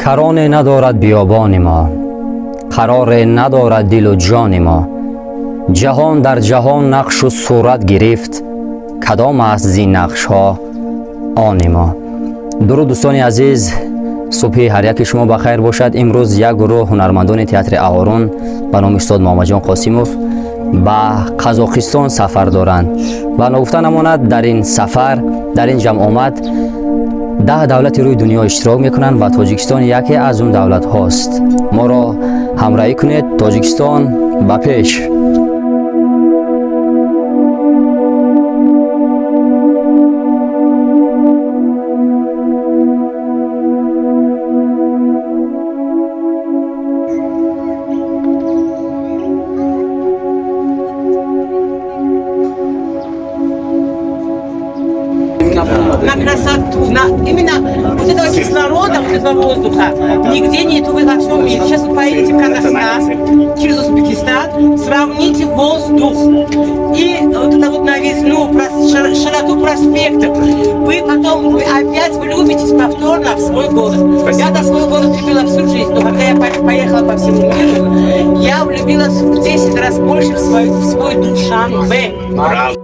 Кароне надорад биёбони мо, қароре надорад дилу ҷони мо. Ҷаҳон дар ҷаҳон нақшу сурат гирифт, кадом аст зин нақшҳо они мо? Дуруд, дӯстони азиз, субҳи ҳар яки шумо ба хайр бошад. Имрӯз як гурӯҳ ҳунармандони театри Аҳорун ба номи устод Муҳаммадҷон Қосимов ба Қазоқистон сафар доранд ва ногуфта намонад, дар ин сафар, дар ин ҷамъомад 10 давлати рӯи дунё иштирок мекунанд ва Тоҷикистон яке аз он давлатҳост. Моро ҳамроҳӣ кунед. Тоҷикистон ба пеш! На красоту, на именно вот этого кислорода, вот этого воздуха нигде нету во всем мире. Сейчас вы поедете в Казахстан, через Узбекистан, сравните воздух и вот это вот новизну, широту проспектов. Вы потом, вы опять влюбитесь повторно в свой город. Я-то свой город любила всю жизнь, но когда я поехала по всему миру, я влюбилась в 10 раз больше в свой Душанбе. Браво!